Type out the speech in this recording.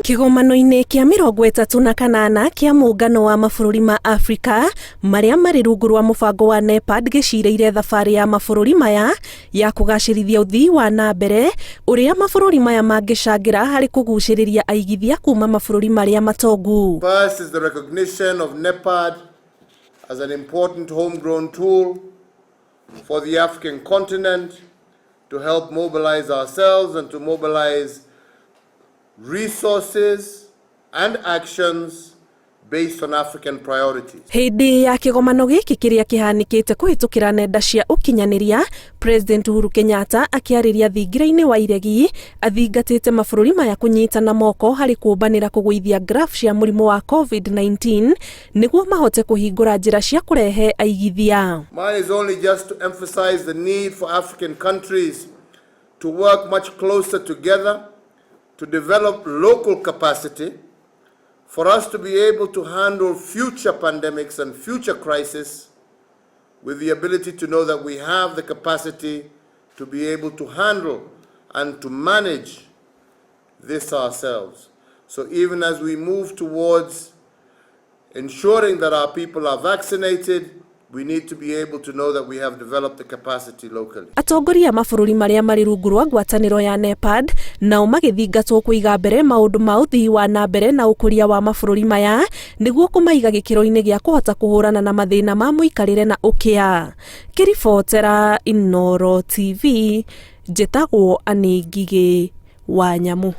Kĩgomano-inĩ kĩa 38 kĩa mũngano wa mabũrũri ma Afrika marĩa marĩ rungu rwa mũbango wa NEPAD gĩcirĩire thabarĩ ya mabũrũri maya ya kũgacĩrithia ũthii wa na mbere ũrĩa mabũrũri maya mangĩcangĩra harĩ kũgucĩrĩria aigithia kuma mabũrũri marĩa matongu. First is the recognition of NEPAD as an important homegrown tool for the African continent to help mobilize ourselves and to mobilize resources and actions based on African priorities. Hĩndĩ ya kĩgomano gĩkĩ kĩrĩa kĩhanĩkĩte kũhĩtũkĩra nenda cia ũkinyanĩria, President Uhuru Kenyatta akĩarĩria thingira-inĩ wa iregi athingatĩte mabũrũri maya kũnyitana moko harĩ kũmbanĩra kũgũithia graph cia mũrimũ wa COVID-19 nĩguo mahote kũhingũra njĩra cia kũrehe aigithia. Mine is only just to emphasize the need for African countries to work much closer together to develop local capacity for us to be able to handle future pandemics and future crises with the ability to know that we have the capacity to be able to handle and to manage this ourselves. So even as we move towards ensuring that our people are vaccinated, we need to be able to know that we have developed the capacity locally. Atongoria a mabũrũri marĩa marĩ rungu rwa ngwatanĩro ya NEPAD nao magĩthingatwo kũiga mbere maũndũ ma ũthii wa na mbere na ũkũria wa mabũrũri maya nĩguo kũmaiga gĩkĩro-inĩ gĩa kũhota kũhũrana na mathĩna ma mũikarĩre na ũkĩa. Ngĩribotera Inooro TV, njĩtagwo Anĩ Ngigĩ wa Nyamu.